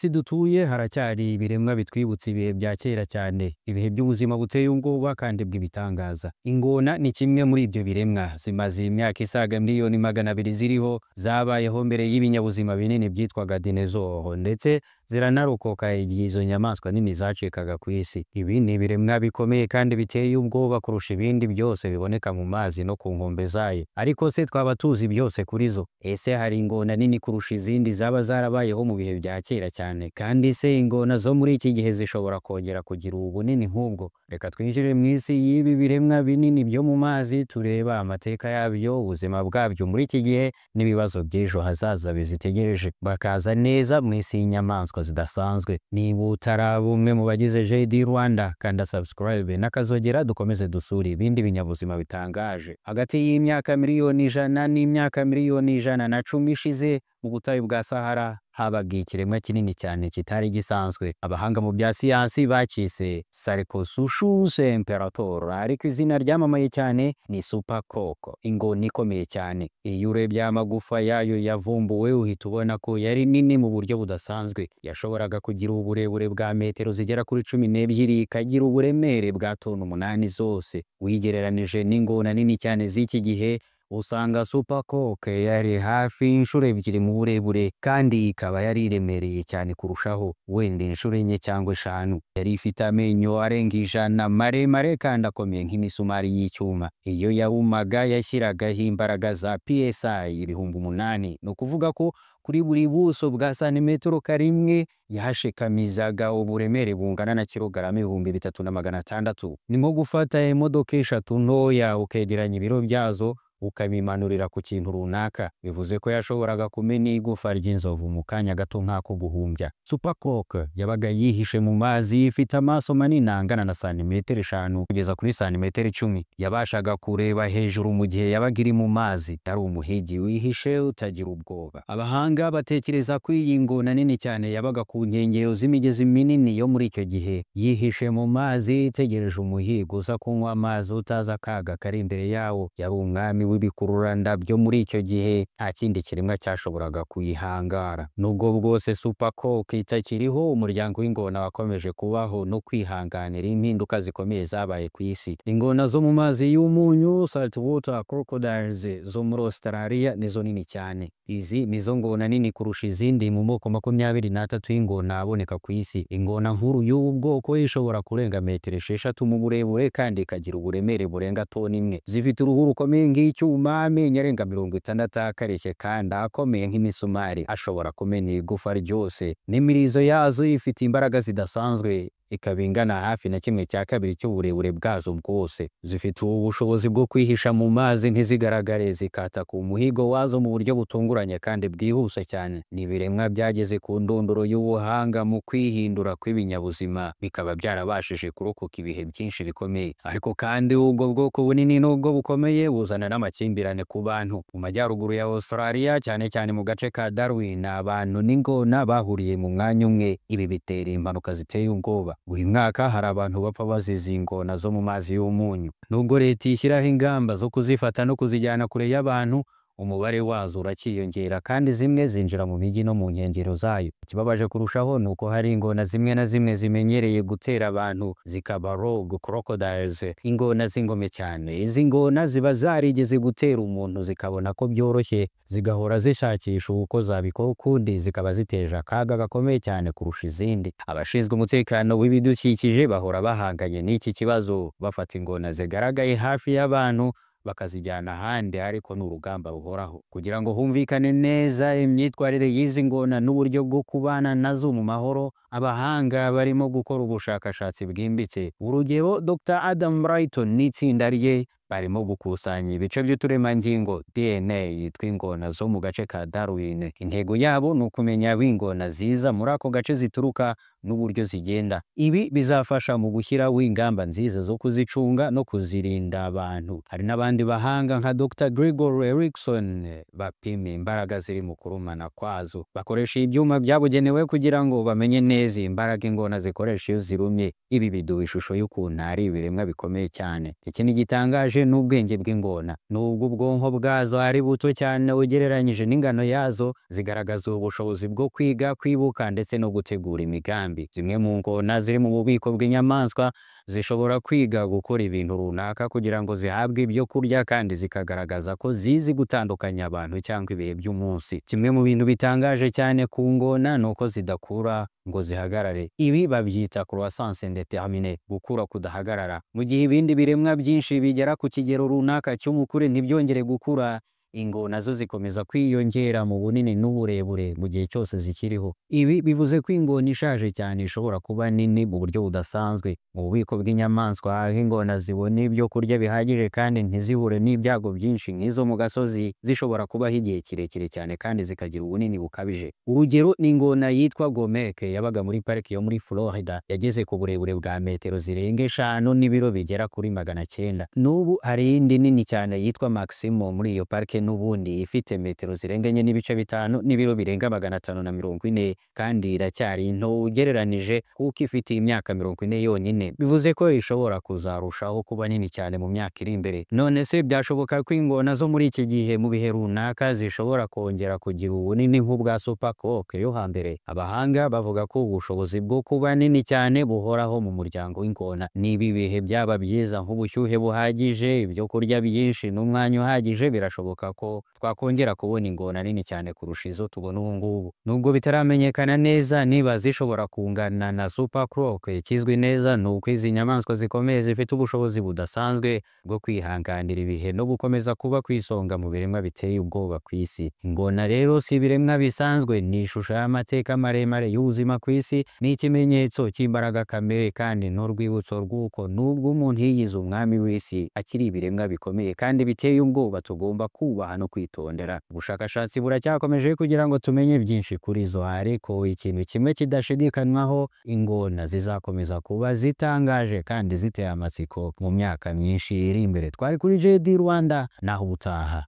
Isi dutuye haracyari ibiremwa bitwibutsa ibihe bya kera cyane, ibihe by'ubuzima buteye ubwoba kandi bw'ibitangaza. Ingona ni kimwe muri ibyo biremwa, zimaze imyaka isaga miliyoni 200 ziriho, zabayeho mbere y'ibinyabuzima binini byitwaga dinosaur, ndetse ziranarokoka igihe izo nyamaswa nini zacikaga ku isi. Ibi ni ibiremwa bikomeye kandi biteye ubwoba kurusha ibindi byose biboneka mu mazi no ku nkombe zayo. Ariko se twaba tuzi byose kuri zo? Ese hari ingona nini kurusha izindi zaba zarabayeho mu bihe bya kera cyane? Kandi se ingona zo muri iki gihe zishobora kongera kugira ubunini nk'ubwo? Reka twinjire mu isi y'ibi biremwa binini byo mu mazi, tureba amateka yabyo, ubuzima bwabyo muri iki gihe n'ibibazo by'ejo hazaza bizitegereje. Bakaza neza mu isi y'inyamaswa zidasanzwe. Niba utaraba umwe mu bagize JD Rwanda, kanda subscribe n'akazogera dukomeze dusure ibindi binyabuzima bitangaje. Hagati y'imyaka miliyoni 100 n'imyaka miliyoni 110 ishize, mu butayu bwa Sahara habaga ikiremwa kinini cyane kitari gisanzwe. Abahanga mu bya siyansi bacyise Sarcosuchus imperator, ariko izina ryamamaye cyane ni Super Croc, ingona ikomeye cyane. Iyo urebye amagufa yayo yavumbuwe, uhita ubona ko yari nini mu buryo budasanzwe. Yashoboraga kugira uburebure bwa metero zigera kuri 12, ikagira uburemere bwa toni 8 zose. Wigereranije n'ingona nini cyane z'iki gihe, usanga Super Croc yari hafi inshuro ebyiri mu burebure, kandi ikaba yari iremereye cyane kurushaho, wenda inshuro enye cyangwa eshanu. Yari ifite amenyo arenga 100, maremare kandi akomeye nk'imisumari y'icyuma. Iyo yarumaga yashyiragaho imbaraga za PSI 8000, ni ukuvuga ko kuri buri buso bwa santimetero karimwe yahashikamizaga uburemere bungana na kilogarama 3600. Ni nko gufata imodoka eshatu ntoya, ukegeranya ibiro byazo, ukabimanurira ku kintu runaka. Bivuze ko yashoboraga kumena igufa ry'inzovu mu kanya gato nk'ako guhumbya. Super Croc yabaga yihishe mu mazi, ifite amaso manini angana na santimetero 5 kugeza kuri santimetero 10. Yabashaga kureba hejuru mu gihe yabaga iri mu mazi. Yari umuhigi wihishe utagira ubwoba. Abahanga batekereza ko iyi ngona nini cyane yabaga ku nkengero z'imigezi minini yo muri icyo gihe, yihishe mu mazi itegereje umuhigo uza kunywa amazi, utazi akaga kari imbere yawo. Yari umwami w'ibikururanda byo muri icyo gihe, nta kindi kiremwa cyashoboraga kuyihangara. Nubwo bwose Super Croc itakiriho, umuryango w'ingona wakomeje kubaho no kwihanganira impinduka zikomeye zabaye ku isi. Ingona zo mu mazi y'umunyu, saltwater crocodiles, zo muri Australia nizo nini cyane. Izi nizo ngona nini kurusha izindi mu moko 23 y'ingona aboneka ku isi. Ingona nkuru y'ubu bwoko ishobora kurenga metero 6 mu burebure kandi ikagira uburemere burenga toni 1. Zifite uruhu rukomeye nk'icyuma, amenyo arenga 60 akarishye kandi akomeye nk'imisumari, ashobora kumena igufa ryose. N'imirizo yazo ifite imbaraga zidasanzwe, ikaba ingana hafi na kimwe cya kabiri cy'uburebure bwazo bwose. Zifite ubu bushobozi bwo kwihisha mu mazi ntizigaragare, zikataka umuhigo wazo mu buryo butunguranye kandi bwihuse cyane. Ni ibiremwa byageze ku ndunduro y'ubuhanga mu kwihindura kw'ibinyabuzima, bikaba byarabashije kurokoka ibihe byinshi bikomeye. Ariko kandi ubwo bwoko bunini nubwo bukomeye buzana n'amakimbirane ku bantu. Mu majyaruguru ya Australia, cyane cyane mu gace ka Darwin, abantu n'ingona bahuriye mu mwanya umwe. Ibi bitera impanuka ziteye ubwoba. Buri mwaka hari abantu bapfa bazize ingona zo mu mazi y'umunyu. Nubwo leta ishyiraho ingamba zo kuzifata no kuzijyana kure y'abantu, umubare wazo uracyiyongera kandi zimwe zinjira mu mijyi no mu nkengero zayo. Ikibabaje kurushaho ni uko hari ingona zimwe na zimwe zimenyereye gutera abantu, zikaba rogue crocodiles, ingona z'ingome cyane. Izi ngona ziba zarigeze gutera umuntu, zikabona ko byoroshye, zigahora zishakisha uko zabikora ukundi, zikaba ziteje akaga gakomeye cyane kurusha izindi. Abashinzwe umutekano w'ibidukikije bahora bahanganye n'iki kibazo, bafata ingona zigaragaye hafi y'abantu bakazijyana ahandi, ariko ni urugamba ruhoraho. Kugira ngo humvikane neza imyitwarire y'izi ngona n'uburyo bwo kubana nazo mu mahoro, abahanga barimo gukora ubushakashatsi bwimbitse. Urugero, Dr Adam Brighton n'itsinda rye barimo gukusanya ibice by'uturemangingo DNA tw'ingona zo mu gace ka Darwin. Intego yabo ni ukumenya aho ingona ziza muri ako gace zituruka n'uburyo zigenda. Ibi bizafasha mu gushyiraho ingamba nziza zo kuzicunga no kuzirinda abantu. Hari n'abandi bahanga nka Dr Gregory Erickson bapima imbaraga ziri mu kurumana kwazo. Bakoresha ibyuma byabugenewe kugira ngo bamenye neza imbaraga ingona zikoresha iyo zirumye. Ibi biduha ishusho y'ukuntu ari ibiremwa bikomeye cyane. Ikindi gitangaje gitangaje ni ubwenge bw'ingona. Nubwo ubwonko bwazo ari buto cyane ugereranyije n'ingano yazo, zigaragaza ubushobozi bwo kwiga, kwibuka ndetse no gutegura imigambi. Zimwe mu ngona ziri mu bubiko bw'inyamaswa zishobora kwiga gukora ibintu runaka kugira ngo zihabwe ibyo kurya, kandi zikagaragaza ko zizi gutandukanya abantu cyangwa ibihe by'umunsi. Kimwe mu bintu bitangaje cyane ku ngona ni uko zidakura ngo zihagarare. Ibi babyita croissance indéterminée, gukura kudahagarara. Mu gihe ibindi biremwa byinshi bigera ku kigero runaka cy'ubukure ntibyongere gukura, ingona zo zikomeza kwiyongera mu bunini n'uburebure mu gihe cyose zikiriho. Ibi bivuze ko ingona ishaje cyane ishobora kuba nini mu buryo budasanzwe. Mu bubiko bw'inyamaswa, aho ingona zibona ibyo kurya bihagije kandi ntizihure n'ibyago byinshi nk'izo mu gasozi, zishobora kubaho igihe kirekire cyane kandi zikagira ubunini bukabije. Urugero ni ingona yitwa Gomek yabaga muri pariki yo muri Florida, yageze ku burebure bwa metero zirenga 5 n'ibiro bigera kuri 900. N'ubu hari indi nini cyane yitwa Maximo muri iyo parike n'ubundi ifite metero zirenga 4.5 n'ibiro birenga 540, kandi iracyari nto ugereranije kuko ifite imyaka 40 yonyine. Bivuze ko ishobora kuzarushaho kuba nini cyane mu myaka iri imbere. None se byashoboka ko ingona zo muri iki gihe mu bihe runaka zishobora kongera kugira ubunini nk'ubwa Super Croc yo hambere? Abahanga bavuga ko ubushobozi bwo kuba nini cyane buhoraho mu muryango w'ingona. Niba ibihe byaba byiza nk'ubushyuhe buhagije, ibyo kurya byinshi n'umwanya uhagije, birashoboka ko twakongera kubona ingona nini cyane kurusha izo tubona ubu ngubu. Nubwo bitaramenyekana neza niba zishobora kungana na Super Croc, ikizwi neza ni uko izi nyamaswa zikomeye zifite ubushobozi budasanzwe bwo kwihanganira ibihe no gukomeza kuba ku isonga mu biremwa biteye ubwoba ku isi. Ingona rero si ibiremwa bisanzwe, ni ishusho y'amateka maremare y'ubuzima ku isi, ni ikimenyetso cy'imbaraga kamere kandi n'urwibutso rw'uko nubwo umuntu yigize umwami w'isi, akiri ibiremwa bikomeye kandi biteye ubwoba tugomba kubaha no kwitondera. Ubushakashatsi buracyakomeje kugira ngo tumenye byinshi kuri zo, ariko ikintu kimwe kidashidikanywaho, ingona zizakomeza kuba zitangaje kandi ziteye amatsiko mu myaka myinshi iri imbere. Twari kuri JD Rwanda, naho ubutaha.